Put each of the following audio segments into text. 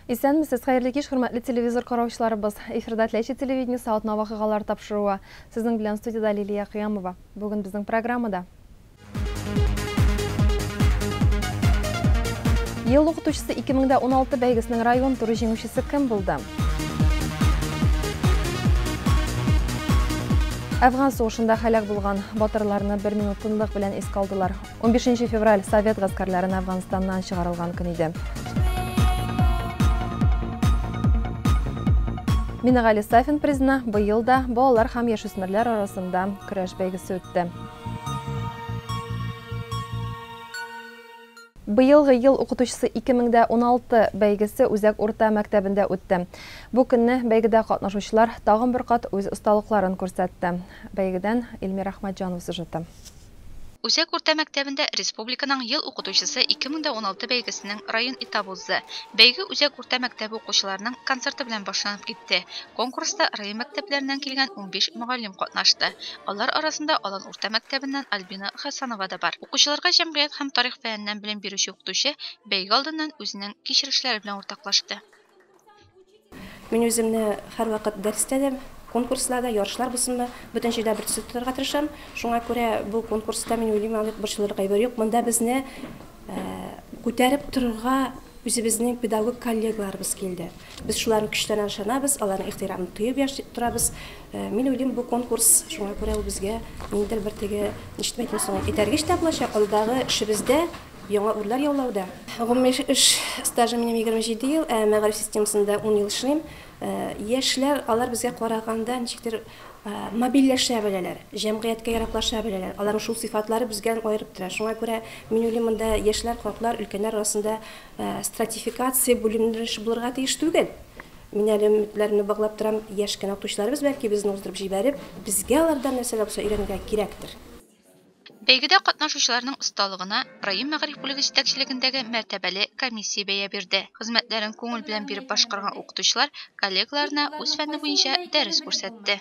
Исәнмесез, хәерле кич, хөрмәтле телевизор караучыларыбыз. Эфирда Теләче телевидениесе атна вакыйгалар тапшыруы. Сезнең белән студияда Лилия Кыямова. Бүген безнең программада. Ел укытучысы 2016 бәйгесенең район туры җиңүчесе кем булды? Әфган сугышында һәлак булган батырларны бер минут тынлык белән искә алдылар. 15 февраль Совет гаскәрләрен Әфганстаннан чыгарылган көн иде. Минагали Сафин призына быел да балалар һәм яшүсмерләр арасында көрәш бәйгесе үтте. Быелгы ел укытучысы 2016 бәйгесе Үзәк урта мәктәбендә үтте. Бу көнне бәйгедә катнашучылар тагын бер кат үз осталыкларын күрсәтте. Бәйгедән Эльмира Әхмәтҗанова сюжеты. Үзәк урта мәктәбендә республиканың ел укытучысы 2016 бәйгесенең район этабы узды. Бәйге Үзәк урта мәктәбе укучыларының концерты белән башланып китте. Конкурста район мәктәпләреннән килгән 15 мөгаллим катнашты. Алар арасында Алан урта мәктәбеннән Альбина Хасанова да бар. Укучыларга җәмгыять һәм тарих фәненнән белем бирүче укытучы бәйге алдыннан үзенең кичерешләре белән уртаклашты. Мин үземне һәрвакыт дәрестә дә, конкурсларда, ярышлар булсынмы, бөтен җирдә бер төсле тотарга тырышам. Шуңа күрә бу конкурста мин уйлыйм, андый борчылырлык әйбер юк. Монда безне күтәреп торырга үзебезнең педагог коллегаларыбыз килде. Без шуларның көчләренә ышанабыз, аларның ихтирамын тоеп торабыз. Мин уйлыйм, бу конкурс шуңа күрә ул безгә ниндидер бер теге, ничек дип әйтим соң, этәргеч тә булачак, алдагы эшебездә яңа үрләр яулауда. Гомуми эш стажы минем 27 ел, ә мәгариф системасында 10 ел эшлим. Яшьләр, алар безгә караганда ничектер мобильләшә беләләр, җәмгыятькә яраклаша беләләр. Аларның шул сыйфатлары безгә аерып тора. Шуңа күрә мин уйлыйм, монда яшьләр, картлар, өлкәннәр арасында стратификация бүленеш булырга тиеш түгел. Мин әле өметләремне баглап торам, яшь кенә укытучыларыбыз бәлки безне уздырып җибәреп, безгә алардан нәрсәләр булса өйрәнергә кирәктер. Бәйгедә катнашучыларның осталыгына район мәгариф бүлеге җитәкчелегендәге мәртәбәле комиссия бәя бирде. Хезмәтләрен күңел белән биреп башкарган укытучылар коллегаларына үз фәне буенча дәрес күрсәтте.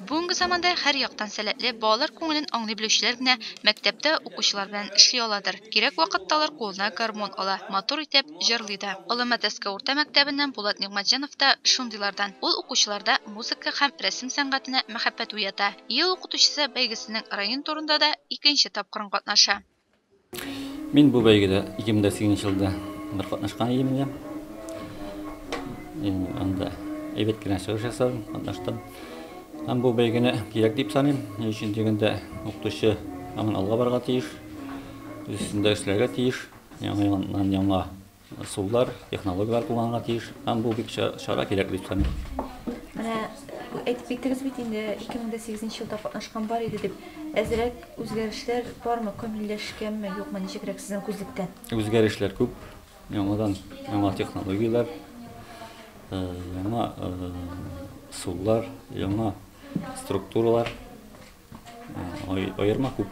Бүгенге заманда һәр яктан сәләтле балалар күңелен аңлый белүчеләр генә мәктәптә укучылар белән эшли аладыр. Кирәк вакытта алар кулына гармун ала, матур итеп җырлый да. Олы Мәтәскә урта мәктәбеннән Булат Нигъмәтҗанов та шундыйлардан. Ул укучыларда музыка һәм рәсем сәнгатенә мәхәббәт уята. Ел укытучысы бәйгесенең район турында да икенче тапкырын катнаша. Мин бу бәйгедә 2008 елда бер катнашкан идем инде. Анда әйбәт кенә чыгыш ясадым, катнаштым. Һәм бу бәйгене кирәк дип саныйм. Ни өчен дигәндә, укытучы һаман алга барырга тиеш, үз өстендә эшләргә тиеш, яңадан яңа ысуллар, технологияләр кулланырга тиеш. Һәм бу бик чара кирәк дип саныйм. Менә әйтеп киттегез бит инде, 2008 елда катнашкан бар иде дип. Әзрәк үзгәрешләр бармы, камилләшкәнме, юкмы, ничегрәк сезнең күзлектән? Үзгәрешләр күп. Яңадан яңа технологияләр, яңа ысуллар, яңа структуралар, аерма күп.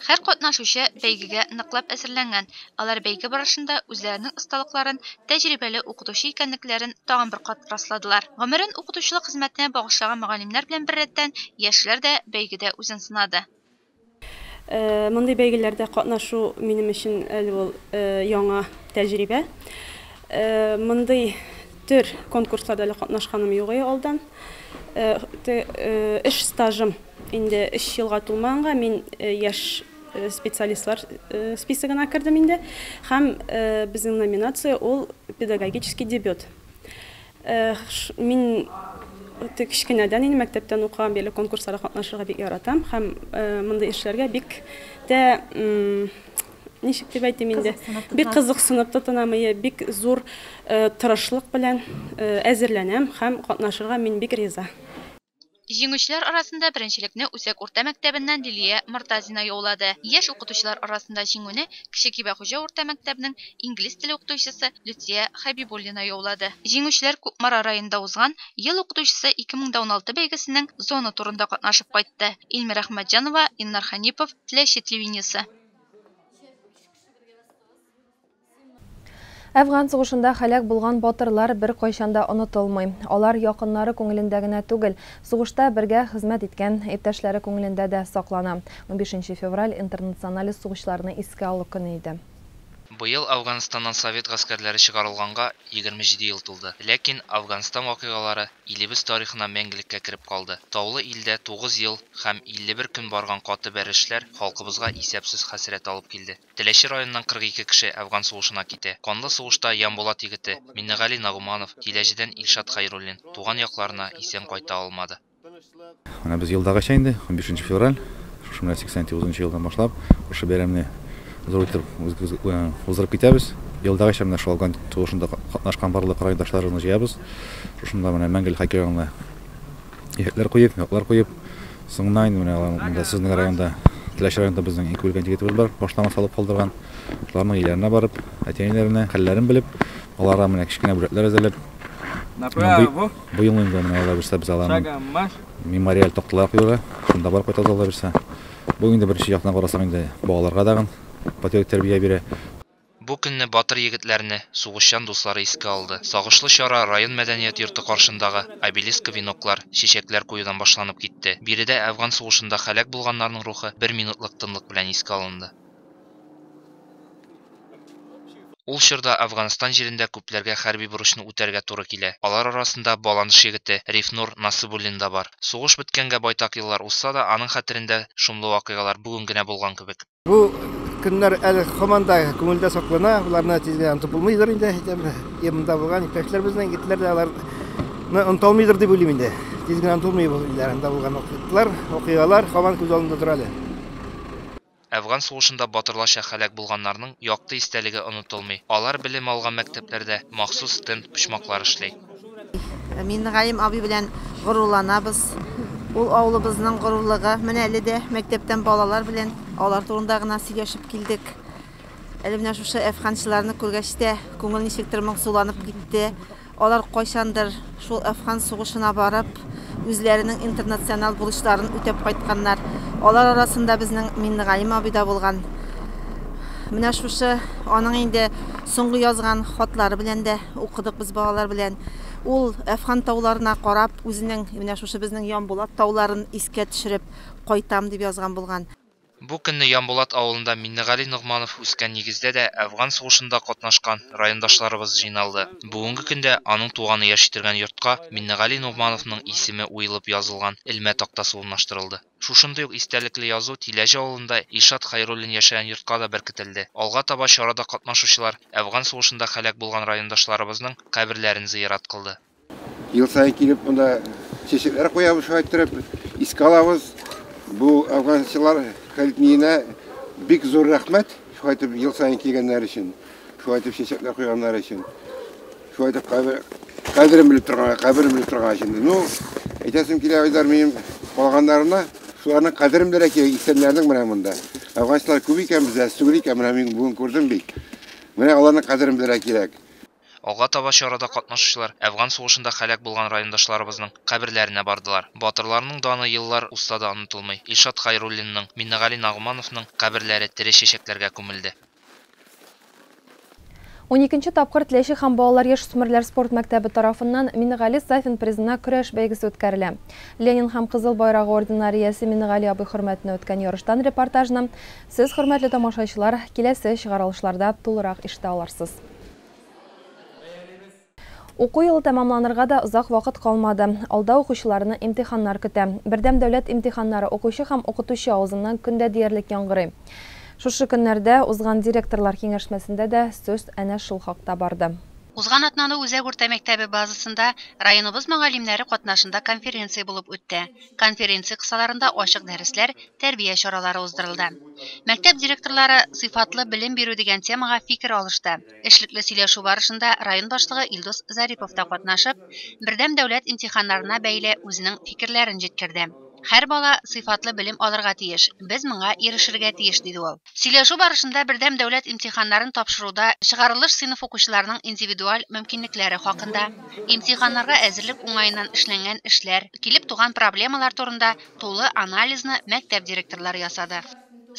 Һәр катнашучы бәйгегә ныклап әзерләнгән. Алар бәйге барышында үзләренең осталыкларын, тәҗрибәле укытучы икәнлекләрен тагын бер кат расладылар. Гомерен укытучылык хезмәтенә багышлаган мөгаллимнәр белән беррәттән яшьләр дә бәйгедә үзен сынады. Мондый бәйгеләрдә катнашу минем өчен әле ул яңа тәҗрибә. Мондый төр конкурсларда әле катнашканым юк иде алдан. Эш стажым инде 3 елга тулмаганга мин яшь специалистлар списогына кердем инде. Һәм безнең номинация ул педагогический дебют. Мин кечкенәдән инде мәктәптән укыган бирле конкурсларда катнашырга бик яратам һәм мондый эшләргә бик тә, ничек дип әйтим инде, бик кызыксынып тотынам, бик зур тырышлык белән әзерләнәм һәм катнашырга мин бик риза. Җиңүчеләр арасында беренчелекне Үзәк урта мәктәбеннән Лилия Мортазина яулады. Яшь укытучылар арасында җиңүне Кече Кибәхуҗа урта мәктәбенең инглиз теле укытучысы Люция Хәбибуллина яулады. Җиңүчеләр Кукмара районында узган ел укытучысы 2016 бәйгесенең зона турында катнашып кайтты. Эльмира Әхмәтҗанова, Иннар Ханипов, Теләче телевидениесе. Әфган сугышында һәлак булган батырлар бер кайчан да онытылмый. Алар якыннары күңелендә генә түгел, сугышта бергә хезмәт иткән иптәшләре күңелендә дә саклана. 15 февраль интернационалист сугышларны искә алу көне иде. Быел Әфганстаннан совет гаскәрләре чыгарылганга 27 ел тулды. Ләкин Әфганстан вакыйгалары илебез тарихына мәңгелеккә кереп калды. Таулы илдә 9 ел һәм 51 көн барган каты бәрелешләр халкыбызга исәпсез хәсрәт алып килде. Теләче районыннан 42 кеше Әфган сугышына китә. Канлы сугышта Ямбулат егете Миннегали Нагуманов, Тиләҗедән Илшат Хәйруллин туган якларына исән кайта алмады. Менә без елдагыча инде 15 февраль, шушы менә 89 елдан башлап, шушы бәйрәмне зур итеп уздырып китәбез. Елдагыча менә шул Әфган сугышында катнашкан барлык райондашларыбызны җыябыз. Шушында менә мәңгелек һәйкәл янына ефәкләр куеп, яклар куеп, соңыннан инде менә алар монда сезнең районда, Теләче районында безнең ике үлгән егетебез бар, башлама салып калдырган. Шуларның өйләренә барып, әти-әниләренә хәлләрен белеп, аларга менә кечкенә бүләкләр әзерләп, быел инде менә алла бирсә без аларның мемориаль такталар куюга, шунда барып кайтабыз алла бирсә. Бу инде беренче яктан карасаң инде балаларга тагын патриотик тәрбия бирә. Бу көнне батыр егетләрне сугышчан дуслары искә алды. Сагышлы чара район мәдәният йорты каршындагы обелиска веноклар, чәчәкләр куюдан башланып китте. Биредә Әфган сугышында һәлак булганнарның рухы бер минутлык тынлык белән искә алынды. Ул чорда Әфганстан җирендә күпләргә хәрби бурычны үтәргә туры килә. Алар арасында Баланыш егете Рифнур Насыбуллин да бар. Сугыш беткәнгә байтак еллар узса да, аның хәтерендә шомлы вакыйгалар бүген генә булган кебек. Бу көннәр әле һаман да күңелдә саклана, буларны тиз генә онытып булмыйдыр инде, әйтәм. Монда булган иптәшләр безнең егетләр дә аларны оныта алмыйдыр дип уйлыйм инде. Тиз генә онытылмый бу илләр, анда булган вакытлар, вакыйгалар һаман күз алдында тора әле. Әфган сугышында батырларча һәлак булганнарның якты истәлеге онытылмый. Алар белем алган мәктәпләрдә махсус стенд почмаклар эшли. Миннегалим абый белән горурланабыз. Ул авылыбызның горурлыгы. Менә әле дә мәктәптән балалар белән алар турында гына сөйләшеп килдек. Әле менә шушы әфганчыларны күргәч тә күңел ничектер моңсуланып китте. Алар кайчандыр шул Әфган сугышына барып, үзләренең интернационал бурычларын үтәп кайтканнар. Алар арасында безнең Миннегалим абый да булган. Менә шушы аның инде соңгы язган хатлары белән дә укыдык без балалар белән. Ул Әфган тауларына карап, үзенең менә шушы безнең Ямбулат тауларын искә төшереп кайтам дип язган булган. Бу көнне Ямбулат авылында Миннегали Ногманов үскән нигездә дә Әфган сугышында катнашкан райондашларыбыз җыйналды. Бүгенге көндә аның туганы яши торган йортка Миннегали Ногмановның исеме уелып язылган элмә тактасы урнаштырылды. Шушындый ук истәлекле язу Тиләҗе авылында Илшат Хәйруллин яшәгән йортка да беркетелде. Алга таба чарада катнашучылар Әфган сугышында һәлак булган райондашларыбызның каберләрен зыярат кылды. Ел саен килеп монда чәчәкләр куябыз, шулай иттереп искә алабыз. Бу әфганчылар хәлитниенә бик зур рәхмәт, шулай итеп ел саен килгәннәр өчен, шулай итеп чәчәкләр куйганнар өчен, шулай итеп кадерен белеп торган, каберен белеп торган өчен. Ну, әйтәсем килә, Айдар, минем калганнарына, шуларның кадерен белергә кирәк, исәннәрнең менә монда. Әфганчылар күп икән бездә, түгел икән, менә мин бүген күрдем бит. Менә аларның кадерен белергә кирәк. Алга таба чарада катнашучылар Әфган сугышында һәлак булган райондашларыбызның каберләренә бардылар. Батырларның даны еллар узса да онытылмый. Илшат Хәйруллинның, Миннегали Нагумановның каберләре тере чәчәкләргә күмелде. 12 тапкыр Теләче һәм балалар яшүсмерләр спорт мәктәбе тарафыннан Миннегали Сафин призына көрәш бәйгесе үткәрелә. Ленин һәм Кызыл байрагы орденнары иясе Миннегали абый хөрмәтенә үткән ярыштан репортажны сез, хөрмәтле тамашачылар, киләсе чыгарылышларда тулырак ишетә алырсыз. Уку елы тәмамланырга да озак вакыт калмады. Алда укучыларны имтиханнар көтә. Бердәм дәүләт имтиханнары укучы һәм укытучы авызыннан көндә диярлек яңгырый. Шушы көннәрдә узган директорлар киңәшмәсендә дә сүз әнә шул хакта барды. Узган атнаны Үзәк урта мәктәбе базасында районыбыз мөгаллимнәре катнашында конференция булып үтте. Конференция кысаларында ачык дәресләр, тәрбия чаралары уздырылды. Мәктәп директорлары сыйфатлы белем бирү дигән темага фикер алышты. Эшлекле сөйләшү барышында район башлыгы Илдус Зарипов та катнашып, бердәм дәүләт имтиханнарына бәйле үзенең фикерләрен җиткерде. Һәр бала сыйфатлы белем алырга тиеш, без моңа ирешергә тиеш, диде ул. Сөйләшү барышында бердәм дәүләт имтиханнарын тапшыруда чыгарылыш сыйныф укучыларының индивидуаль мөмкинлекләре хакында, имтиханнарга әзерлек уңаеннан эшләнгән эшләр, килеп туган проблемалар турында тулы анализны мәктәп директорлары ясады.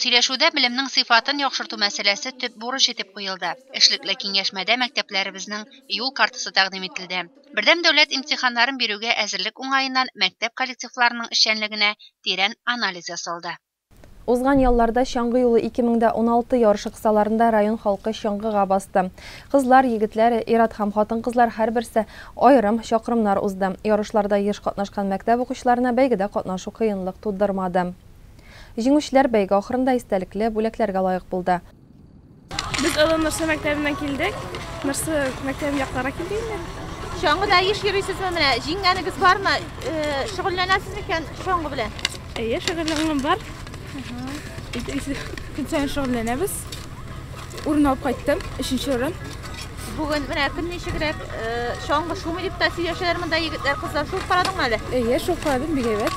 Сөйләшүдә белемнең сыйфатын яхшырту мәсьәләсе төп бурыч итеп куелды. Эшлекле киңәшмәдә мәктәпләребезнең юл картасы тәкъдим ителде. Бердәм дәүләт имтиханнарын бирүгә әзерлек уңаеннан мәктәп коллективларының эшчәнлегенә тирән анализ ясалды. Узган ялларда Чаңгы юлы 2016 ярышы кысаларында район халкы чаңгыга басты. Кызлар, егетләр, ир-ат һәм хатын-кызлар һәрберсе аерым чакрымнар узды. Ярышларда еш катнашкан мәктәп укучыларына бәйгедә катнашу кыенлык тудырмады. Җиңүчеләр бәйге ахырында истәлекле бүләкләргә лаек булды. Без Олы Нырсы мәктәбеннән килдек. Нырсы мәктәбен якларга килдек инде. Чаңгыда еш йөрисезме менә? Җиңгәнегез бармы? Шөгыльләнәсез микән чаңгы белән? Әйе, шөгыльләнгән бар. Көн саен шөгыльләнәбез. Урын алып кайттым, 3нче урын. Бүген менә көн ничегрәк, чаңгы шумый дип тә сөйләшәләр монда егетләр, кызлар. Шуып карадыңмы әле? Әйе, шуып карадым, бик әйбәт.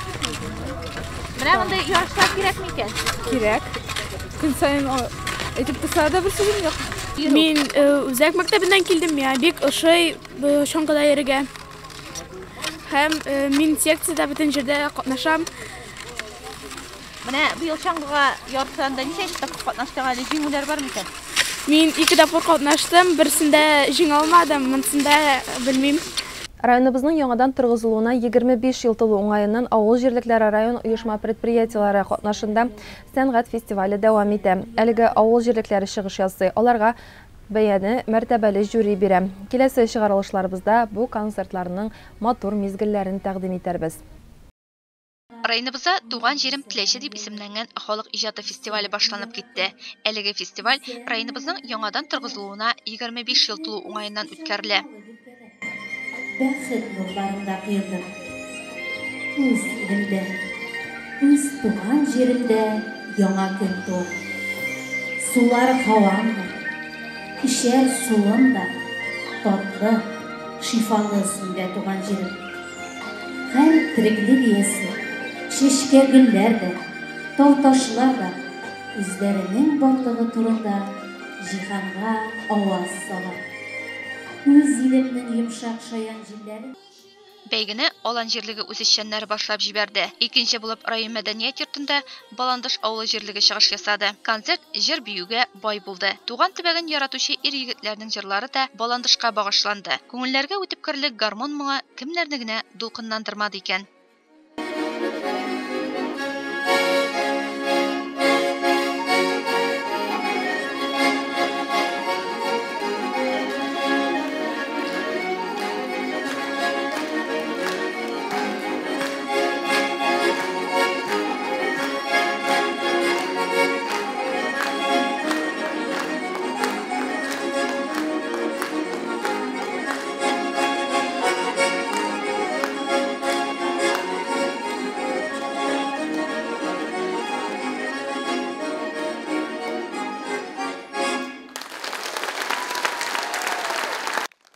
Менә мондый ярышлар кирәкме икән? Кирәк. Көн саен әйтеп торсалар да бер сүзем юк. Мин үзәк мәктәбеннән килдем, миңа бик ошый чаңгыда йөрергә. Һәм мин секциядә бөтен җирдә катнашам. Менә быел чаңгыга ярышларында ничәнче тапкыр катнаштың әле, җиңүләр бар микән? Мин 2 тапкыр катнаштым, берсендә җиңә алмадым, монсында белмим. Районыбызның яңадан торгызылуына 25 ел тулу уңаеннан авыл җирлекләре район оешма предприятиеләре катнашында сәнгать фестивале дәвам итә. Әлеге авыл җирлекләре чыгыш ясый. Аларга бәяне мәртәбәле жюри бирә. Киләсе чыгарылышларыбызда бу концертларның матур мизгелләрен тәкъдим итәрбез. Районыбызда Туган җирем Теләче дип исемләнгән халык иҗаты фестивале башланып китте. Әлеге фестиваль районыбызның яңадан торгызылуына 25 ел тулу уңаеннан үткәрелә. Бәхет нурларында кыйрдым. Үз илемдә, үз туган җиремдә яңа көн туа. Сулар һавам да, эчәр суым да, татлы, шифалы сүндә туган җирем. Һәр тереклек иясе, чәчкә гөлләр дә, тау-ташлар да үзләренең барлыгы турында җиһанга аваз сала. Үз илемнең йомшак шаян җилләре. Бәйгене Алан җирлеге үзешчәннәре башлап җибәрде. Икенче булып район мәдәният йортында Баландыш авылы җирлеге чыгыш ясады. Концерт җыр биюгә бай булды. Туган төбәген яратучы ир-егетләрнең җырлары да Баландышка багышланды. Күңелләргә үтеп керерлек гармон моңы кемнәрне генә дулкынландырмады икән.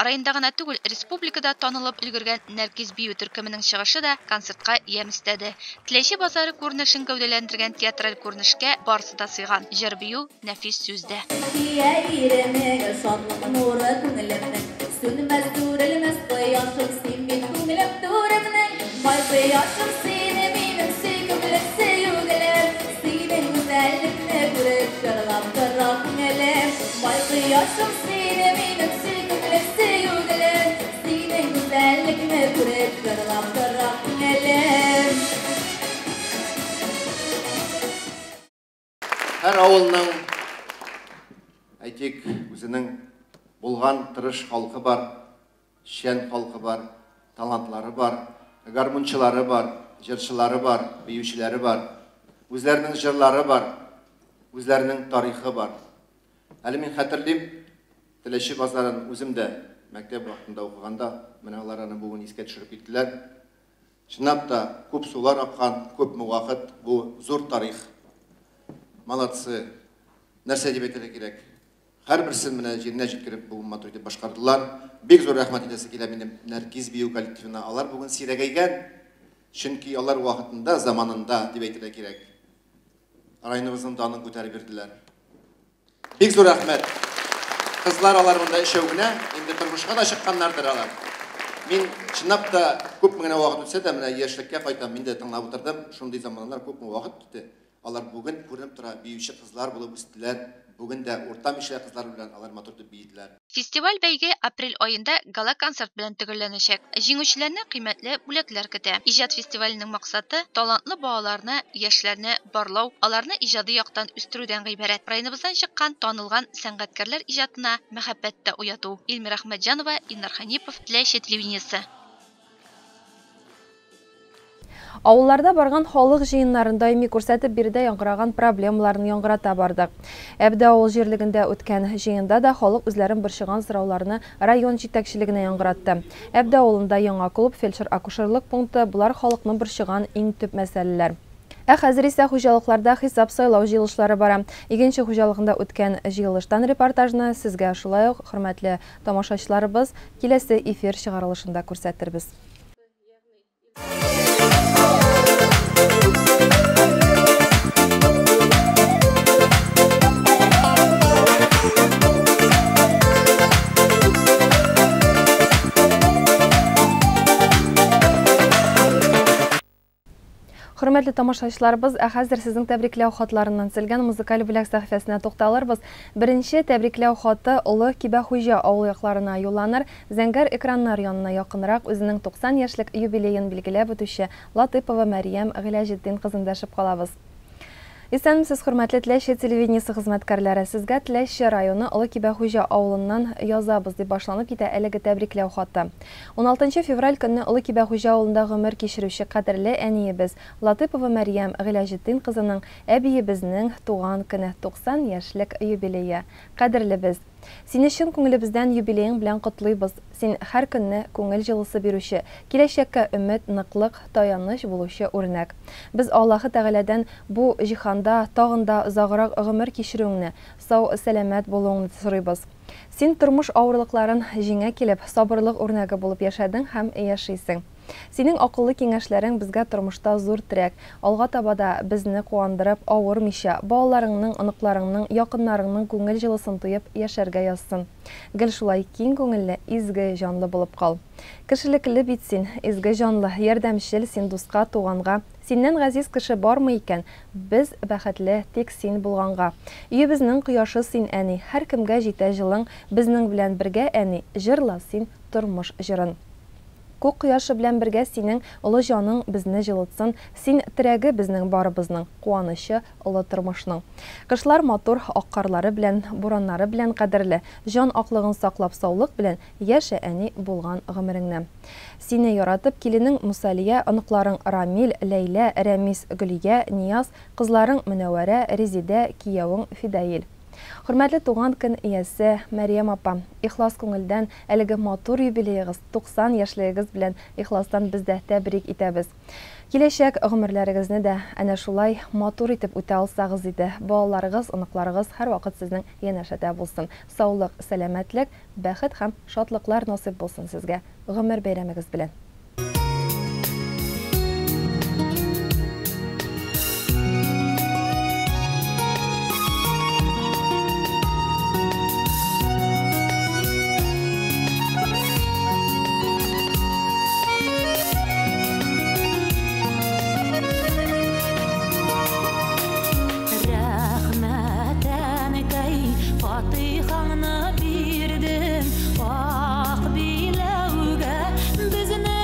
Районда гына түгел, республикада танылып өлгергән Нәркиз бию төркеменең чыгышы да концертка ямь өстәде. Теләче базары күренешен гәүдәләндергән театраль күренешкә барысы да сыйган. Җыр бию, нәфис сүз дә. Шатлык нуры күңелемнең, сүнмәс, сүрелмәс кояшым син бит күңелем түремнең, май кояшым сине минем сөйкемле сөюгелем, синең гүзәллекне күреп җырлап тора күңелем, май кояшым сине минем сөйкемле сөюгелем, синең гүзәллекне күреп җырлап тора күңелем. Һәр авылның, әйтик, үзенең булган тырыш халкы бар, шән халкы бар, талантлары бар, гармунчылары бар, җырчылары бар, биючеләре бар, үзләренең җырлары бар, үзләренең тарихы бар. Әле мин хәтерлим, Теләче базарын үзем дә мәктәп вакытында укыганда, менә алар аны бүген искә төшереп киттеләр. Чынлап та күп сулар аккан, күпме вакыт, бу зур тарих. Молодцы. Нәрсә дип әйтергә кирәк? Һәрберсен менә җиренә җиткереп бүген матур итеп башкардылар. Бик зур рәхмәт әйтәсе килә минем Нәркиз бию коллективына. Алар бүген сирәгәйгән, чөнки алар вакытында, заманында дип әйтергә кирәк. Районыбызның данын күтәреп бирделәр. Бик зур рәхмәт. Кызлар алар монда өчәү генә, инде тормышка да чыкканнардыр алар. Мин чынлап та күпме генә вакыт үтсә дә, менә яшьлеккә кайтам, мин дә тыңлап утырдым. Шундый заманалар күпме вакыт үтте. Алар бүген күренеп тора, биюче кызлар булып үстеләр. Бүген дә Урта Мишлә кызлары белән алар матур итеп биеделәр. Фестиваль-бәйге апрель аенда гала-концерт белән төгәлләнәчәк. Җиңүчеләрне кыйммәтле бүләкләр көтә. Иҗат фестиваленең максаты талантлы балаларны, яшьләрне барлау, аларны иҗади яктан үстерүдән гыйбарәт. Районыбыздан чыккан танылган сәнгатькәрләр иҗатына мәхәббәт тә уяту. Эльмира Әхмәтҗанова, Илнар Хәнипов, Теләче телевидениесе. Авылларда барган халык җыеннарын даими күрсәтеп, биредә яңгыраган проблемаларны яңгырата бардык. Әбде авыл җирлегендә үткән җыенда да халык үзләрен борчыган сорауларны район җитәкчелегенә яңгыратты. Әбде авылында яңа клуб, фельдшер-акушерлык пункты, болар халыкны борчыган иң төп мәсьәләләр. Ә хәзер исә хуҗалыкларда хисап сайлау җыелышлары бара. Игенче хуҗалыгында үткән җыелыштан репортажны сезгә шулай ук, хөрмәтле тамашачыларыбыз, киләсе эфир чыгарылышында күрсәтербез. Хөрмәтле тамашачыларыбыз, ә хәзер сезнең тәбрикләү хатларыннан төзелгән музыкаль бүләк сәхифәсенә тукталырбыз. Беренче тәбрикләү хаты Олы Кибәхуҗа авыл якларына юлланыр. Зәңгәр экраннар янына якынрак үзенең 90 яшьлек юбилеен билгеләп үтүче Латыпова Мәрьям Гыйләҗетдин кызын дәшеп калабыз. Исәнмесез, хөрмәтле Теләче телевидениесе хезмәткәрләре. Сезгә Теләче районы Олы Кибәхуҗа авылыннан язабыз дип башланып китә әлеге тәбрикләү хаты. 16 февраль көнне Олы Кибәхуҗа авылында гомер кичерүче кадерле әниебез Латыпова Мәрьям Гыйләҗетдин кызының, әбиебезнең туган көне, 90 яшьлек юбилее. Кадерлебез! Сине чын күңелебездән юбилеең белән котлыйбыз. Син һәр көнне күңел җылысы бирүче, киләчәккә өмет, ныклык, таяныч булучы үрнәк. Без Аллаһы Тәгаләдән бу җиһанда тагын да озаграк гомер кичерүеңне, сау сәламәт булуыңны сорыйбыз. Син тормыш авырлыкларын җиңә килеп, сабырлык үрнәге булып яшәдең һәм яшисең. Синең акыллы киңәшләрең безгә тормышта зур терәк. Алга таба да безне куандырып, авырмыйча, балаларыңның, оныкларыңның, якыннарыңның күңел җылысын тоеп яшәргә язсын. Гел шулай киң күңелле, изге җанлы булып кал. Кешелекле бит син, изге җанлы, ярдәмчел син дуска, туганга. Синнән газиз кеше бармы икән? Без бәхетле, тик син булганга. Өебезнең кояшы син, әни, һәркемгә җитә җылың, безнең белән бергә, әни, җырла син тормыш җырын. Күк кояшы белән бергә синең олы җаның безне җылытсын, син терәге безнең барыбызның, куанычы олы тормышның. Кышлар матур ак карлары белән, бураннары белән кадерле, җан аклыгын саклап саулык белән яшә, әни, булган гомереңне. Сине яратып киленең Мусалия, оныкларың Рамил, Ләйлә, Рәмис, Гөлия, Нияз, кызларың Мөнәвәрә, Резидә, киявең Фидаил. Хөрмәтле туган көн иясе Мәрьям апа, ихлас күңелдән әлеге матур юбилеегыз, 90 яшьлегегез белән ихластан без дә тәбрик итәбез. Киләчәк гомерләрегезне дә әнә шулай матур итеп үтә алсагыз иде. Балаларыгыз, оныкларыгыз һәрвакыт сезнең янәшәдә булсын. Саулык, сәламәтлек, бәхет һәм шатлыклар насыйп булсын сезгә. Гомер бәйрәмегез белән. Фатихаңны бирдем, ак биләүгә безне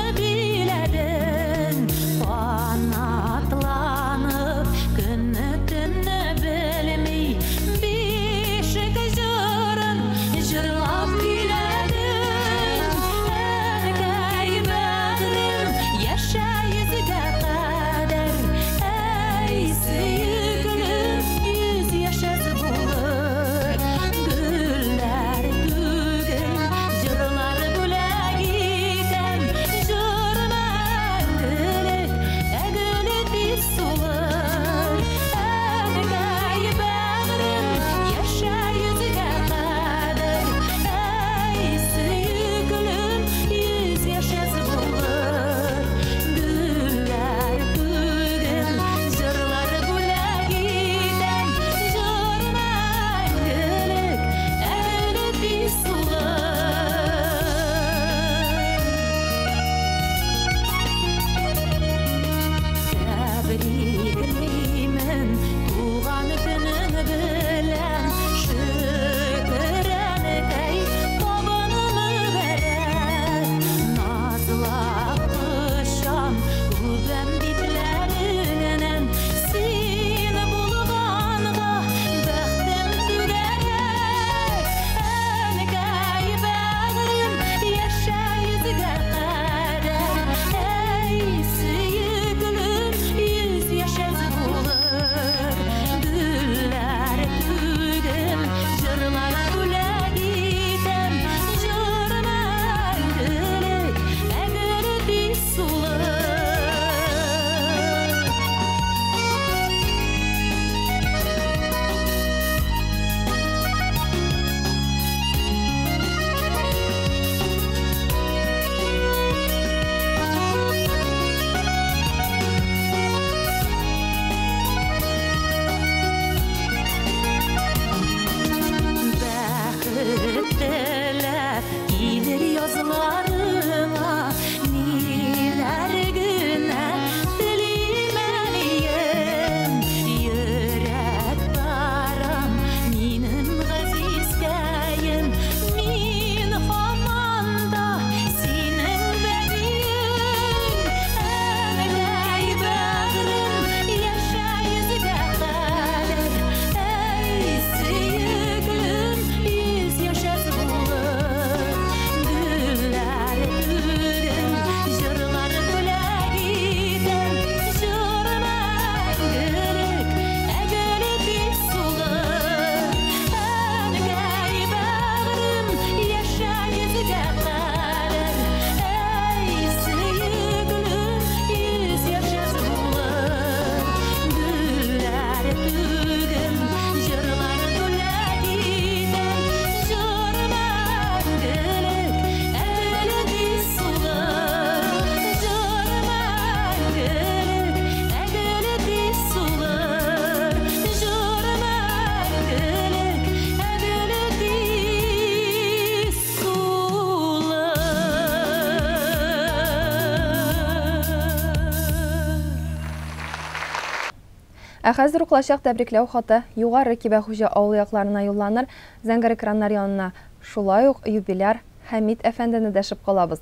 Ә хәзер укылачак тәбрикләү хаты Югары Кибәхуҗа авылы якларына юлланыр, зәңгәр экраннар янына шулай ук юбиляр Хәмит әфәндене дәшеп калабыз.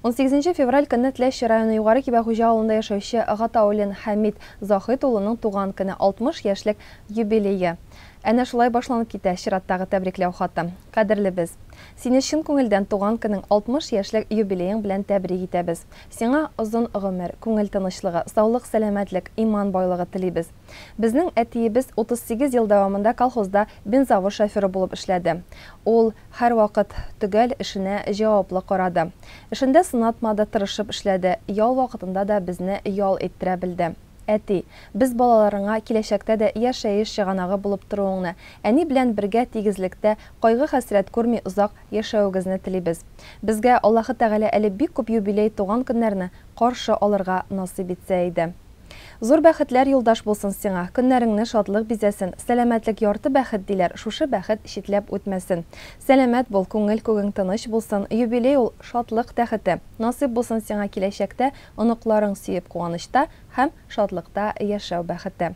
18 февраль көнне Теләче районы Югары Кибәхуҗа авылында яшәүче Гатауллин Хәмит Заһит улының туган көне, 60 яшьлек юбилее. Әнә шулай башланып китә чираттагы тәбрикләү хаты. Кадерлебез! Сине чын күңелдән туган көнең, 60 яшьлек юбилеең белән тәбрик итәбез. Сиңа озын гомер, күңел тынычлыгы, саулык-сәламәтлек, иман байлыгы телибез. Безнең әтиебез 38 ел дәвамында колхозда бензовоз шоферы булып эшләде. Ул һәрвакыт төгәл, эшенә җаваплы карады. Эшендә сынатмады, тырышып эшләде, ял вакытында да безне ял иттерә белде. Әти, без балаларыңа киләчәктә дә яшәеш чыганагы булып торуыңны, әни белән бергә тигезлектә, кайгы-хәсрәт күрми озак яшәвегезне телибез. Безгә Аллаһы Тәгалә әле бик күп юбилей туган көннәрне каршы алырга насыйп итсә иде. Зур бәхетләр юлдаш булсын сиңа, көннәреңне шатлык бизәсен, сәламәтлек ярты бәхет диләр, шушы бәхет читләп үтмәсен. Сәламәт бул, күңел күгең тыныч булсын, юбилей ул шатлык тәхете. Насыйп булсын сиңа киләчәктә оныкларың сөеп куанычта һәм шатлыкта яшәү бәхете.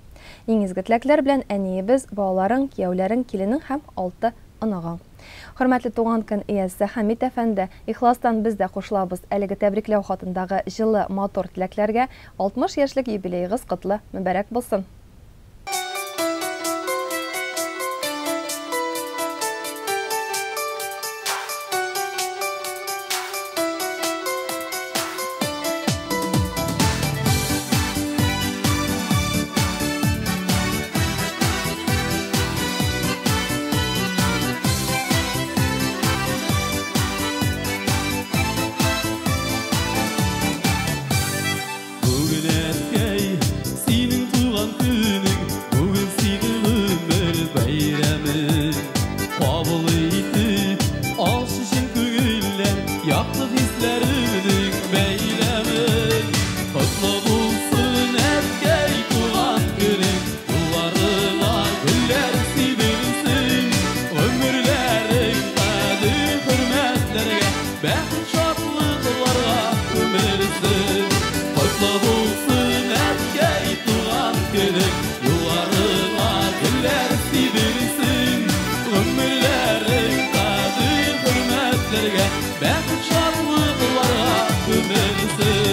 Иң изге теләкләр белән әниебез, балаларың, кияүләрең, киленең һәм алты оныгың. Хөрмәтле туган көн иясе Хәмит әфәнде, ихластан без дә кушылабыз әлеге тәбрикләү хатындагы җылы, матур теләкләргә. 60 яшьлек юбилеегыз котлы, мөбарәк булсын! Бүген әткәй, синең туган көнең, бүген синең гомер бәйрәмең. Кабул итеп, алшы чын күңелдән, якты хисләремнең бәйләмен. Котлы булсын, әткәй, туган көнең, юлларыңа гөлләр сибелсен. Гомерләрең кадер-хөрмәтләргә, бәхет-шатлыкларга күмелсен. Котлы булсын, әткәй, туган көнең, юлларыңа гөлләр сибелсен. Гомерләрең кадер-хөрмәтләргә, бәхет-шатлыкларга күмелсен.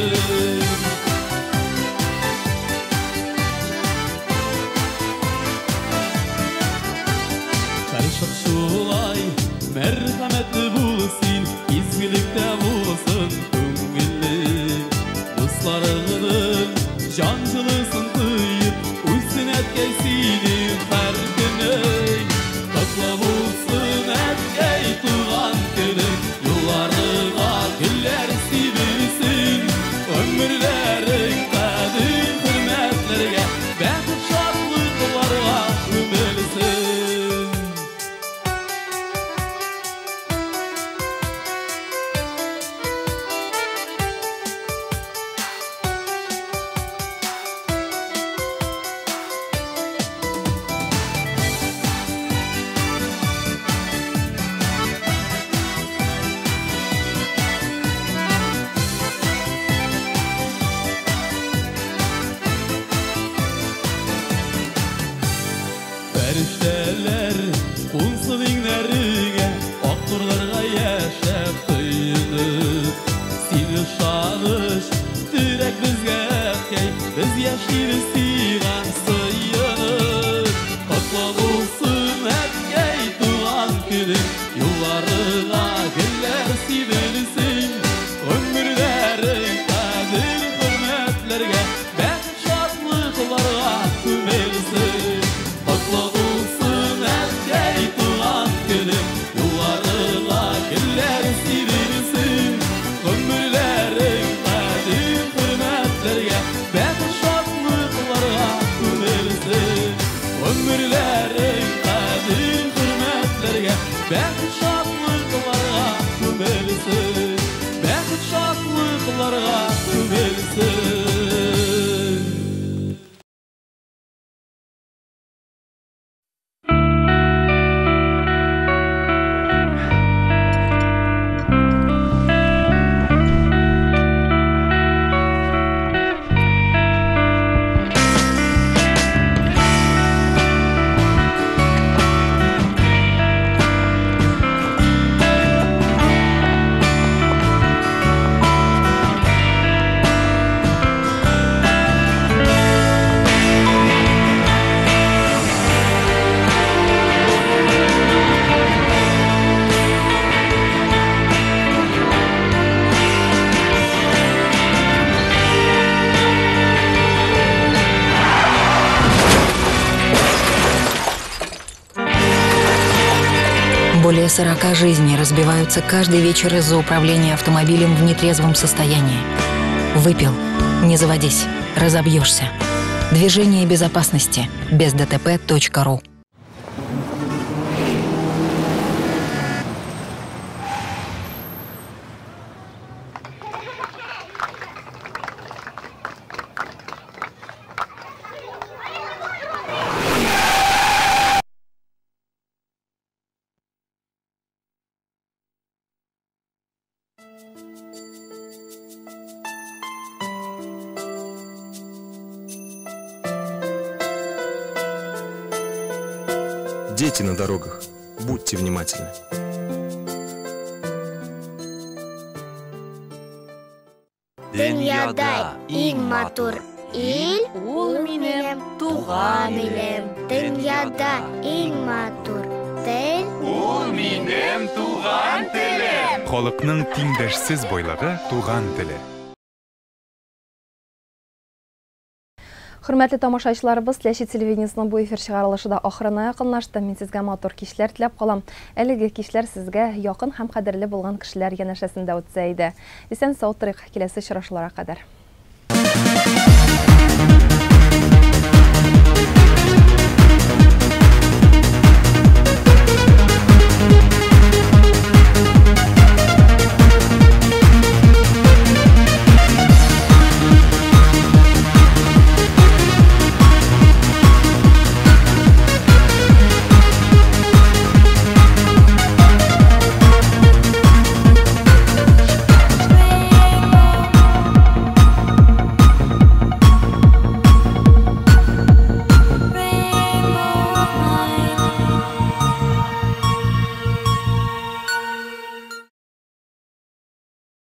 Һәрчак шулай мәрхәмәтле бул син, изгелектә булсын күңелең. Дусларыңның җан җылысын тоеп, үссен әткәй синең һәр көнең. Котлы булсын, әткәй, туган көнең, юлларыңа гөлләр сибелсен. Гомерләрең кадер-хөрмәтләргә, бәхет-шатлыкларга күмелсен. Фәрештәләр кунсын иңнәреңә, ак нурларга яшәп коенып. Син ышаныч, терәк безгә, әткәй, без яшибез сиңа сыенып. Котлы булсын, әткәй, туган көнең, юлларыңа гөлләр сибелсен. Гомерләрең кадер-хөрмәтләргә, бәхет-шатлыкларга күмелсен. Котлы булсын, әткәй, туган көнең, юлларыңа гөлләр сибелсен. Гомерләрең кадер-хөрмәтләргә, бәхет-шатлыкларга күмелсен. Гомерләрең кадер-хөрмәтләргә, бәхет-шатлыкларга күмелсен. Бәхет-шатлыкларга күмелсен. Более 40 жизней разбиваются каждый вечер из-за управления автомобилем в нетрезвом состоянии. Выпил? Не заводись. Разобьешься. Движение безопасности. Без ДТП.ру. Дети на дорогах, будьте внимательны. Дөньяда иң матур ил ул минем туган илем. Дөньяда иң матур тел ул минем туган телем. Халыкның тиңдәшсез байлыгы туган теле. Хөрмәтле тамашачыларыбыз, Теләче телевидениесының бу эфир чыгарылышы да ахырына якынлашты. Мин сезгә матур кичләр теләп калам. Әлеге кичләр сезгә якын һәм кадерле булган кешеләр янәшәсендә үтсә иде. Исән сау торыйк, киләсе очрашуларга кадәр.